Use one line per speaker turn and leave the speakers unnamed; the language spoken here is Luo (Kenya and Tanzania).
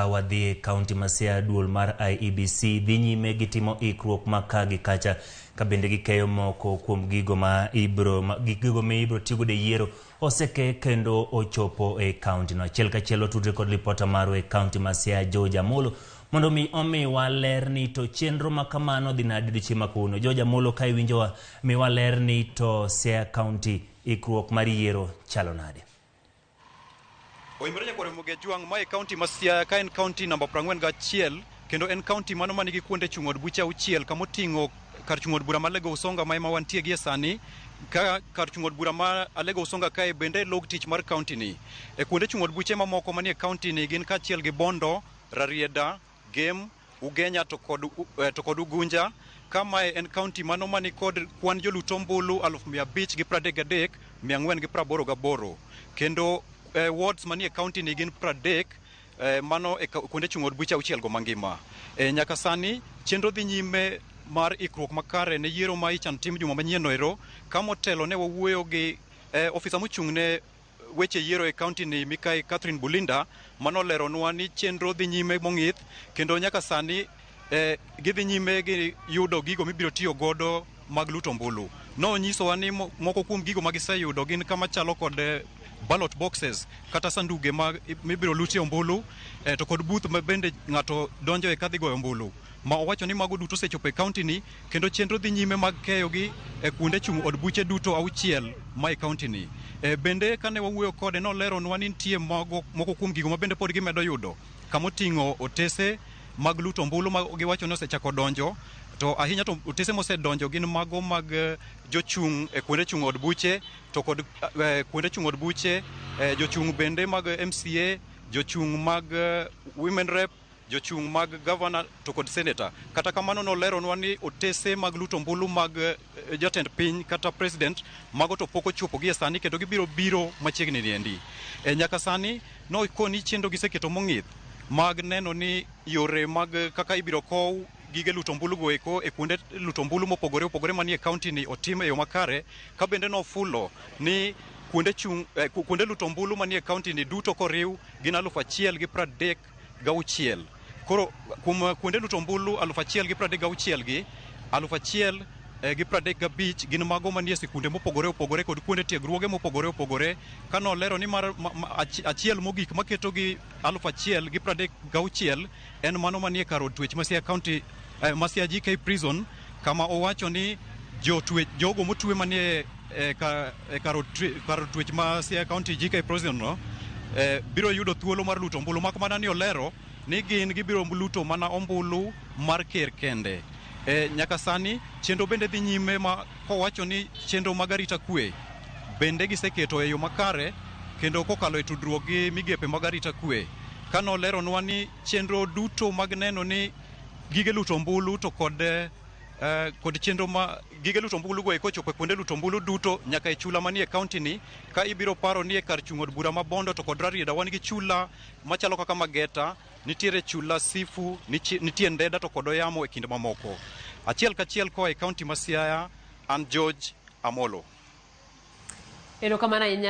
Wadhi e kaunti ma Siaya, duol mar IEBC dhi nyime gi timo ikruok ma ka gi kacha ka bende gikeyo moko kuom gigo ma ibro gigo ma ibro tigodo e yiero oseke kendo ochopo e kaunti no. Achiel kachiel otudre kod lipota marwa e kaunti ma Siaya George Amolo mondo mi omiwa ler ni to chenro ma kamano dhi nade odiochieng' ma kawuono. George Amolo, ka iwinjowa, miwa ler ni to Siaya kaunti ikruok mar yiero chalo nade?
Oimore nyakwar Ramogi Ajwang', mae kaunti ma Siaya ka en kaunti namba 41 kendo en kaunti mano manigi kuonde chung' od buche auchiel kama oting'o kar chung' od bura ma Alego Usonga ma ema wantie gie sani ka kar chung' od bura ma Alego Usonga kae bende e log tich mar kaunti ni. E kuonde chung' od buche mamoko manie kaunti ni gin kaachiel gi Bondo, Rarieda, Gem, Ugenya to kod, to kod Ugunja ka mae en kaunti mano mani kod kwan jolut ombulu 533,488 kendo wards manie kaunti ni gin 30 mano e kuonde chung' od buche auchiel go mangima. Nyaka sani chenro dhi nyime mar ikruok makare ne yiero ma ichan tim juma manyien no ero ka motelo ne wawuoyo gi ofisa mochung' ne weche yiero e kaunti ni Mikai Catherine Bulinda manoleronwa ni chenro dhi nyime mong'ith kendo nyaka sani gidhi nyime gi yudo gigo mibiro tiyo godo mag luto ombulu. Nonyisowa ni moko kuom gigo ma giseyudo gin kama chalo kod ballot boxes kata sanduge ma mibiro lutie ombulu to kod booth ma bende ng'ato donjo e kadhi goyo ombulu. Ma owacho ni mago duto osechopo e kaunti ni kendo chenro dhi nyime mag keyogi e kuonde chung' od buche duto auchiel ma e kaunti ni. Bende kane wawuoyo kode noleronwa ni nitie moko kuom gigo ma bende pod gimedo yudo kamoting'o otese mag luto ombulu ma giwacho ni osechako donjo to ahinya to otese mosedonjo gin mago mag jochung' e kuonde chung' od buche to kod kuonde chung' od buche jochung' bende mag MCA, jochung' mag women rep, jochung' mag governor to kod senator. Kata kamano noleronwa ni otese mag luto ombulu mag jatend piny kata president mago to pok ochopo gie sani kendo gibiro biro machiegni ni endi. Nyaka sani nokoni chenro giseketo mong'ith mag neno ni yore mag kaka ibiro kow gige luto ombulu go eko e kuonde luto ombulu mopogore opogore manie kaunti ni otim e yo makare ka bende nofulo ni kuonde chung' kuonde luto ombulu manie kaunti ni duto koriw gin 1,036. Koro kuom kuonde luto ombulu 1,036 gi 1,035 gin mago manie sikunde mopogore opogore kod kuonde tiegruoge mopogore opogore ka nolero ni mar achiel mogik maketo gi 1,036 en mano manie kar od twech ma Siaya County ma Siaya GK Prison kama owacho ni jotwech jogo motwe manie kar od twech ma Siaya County GK Prison no biro yudo thuolo mar luto ombulu mak mana ni olero ni gin gibiro luto mana ombulu mar ker kende. Nyaka sani chenro bende dhi nyime ma kowacho ni chenro mag arita kwe bende giseketo e yo makare kendo kokalo e tudruok gi migepe mag arita kwe. Ka noleronwa ni chenro duto mag neno ni gige luto ombulu to kod kod chenro ma gige luto ombulu go eko ochopo e kuonde luto ombulu duto nyaka e chula manie kaunti ni ka ibiro paro ni e kar chung' od bura ma Bondo to kod Rarieda wan gi chula machalo kaka Mageta, nitiere chula Sifu, nitie Ndeda to kod Oyamo e kind mamoko. Achiel kachiel koa e kaunti ma Siaya, an George Amolo.
Erokamano ahinya.